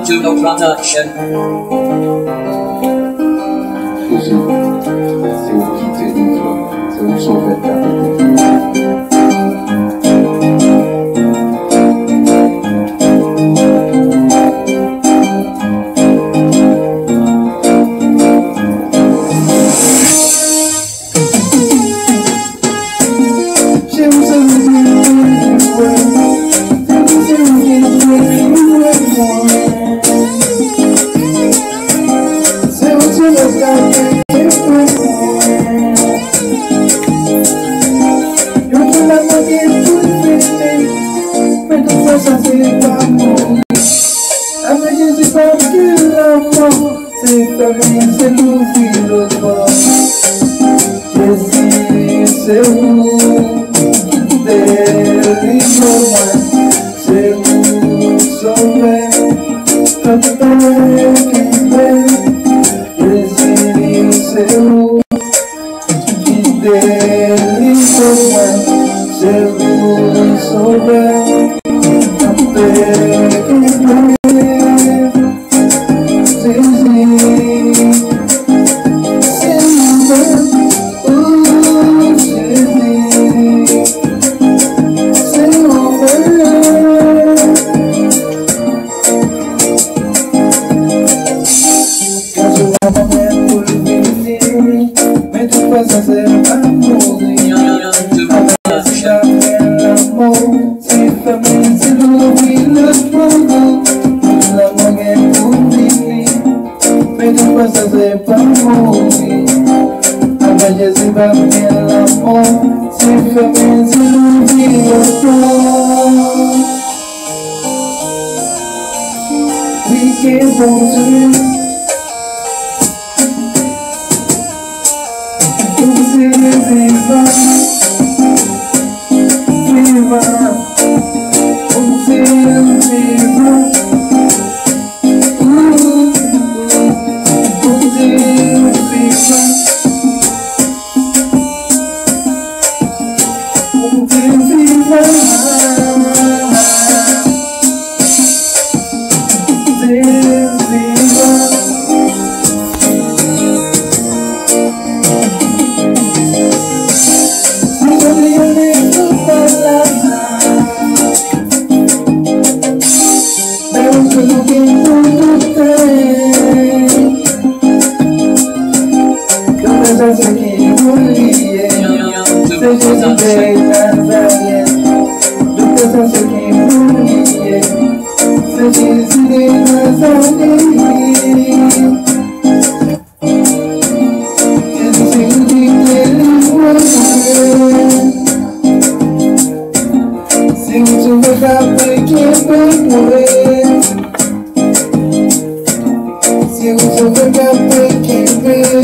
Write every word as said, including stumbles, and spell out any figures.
Production. Jezi, se ou ki delivre m, se ou sovè m k ap ede m. Avèk Jezi pa gen lanmò. Se fèmen, se louvri lòt bò. Jezi, se ou ki delivre mwen. Se ou sovè m, k ap kenbe. Jezi, se ou ki delivre mwen. Se ou sovè m, k ap kenbe. Jezi, se ou menm. O Jezi, se ou menm. Kè sou la pwomès pou l vini, men tout fwa sa se pa mouri. Avèk Jezi pa gen lanmò. Se fèmen, se louvri lòt bò. Lanmò gen pou vini, men tout fwa sa se pa mouri. Avèk Jezi pa gen lanmò. Se fèmen, se louvri lòt bò. Wi, gen Bondye. Bondye vivan. Vivan, Bondye vivan. Bondye vivan. Bondye vivan. Bondye vivan. Se Jezi de Nazarèt. Jezi, se ou ki delivre mwen. Se ou sovè k ap kenbe mwen. Se ou sovè k ap kenbe.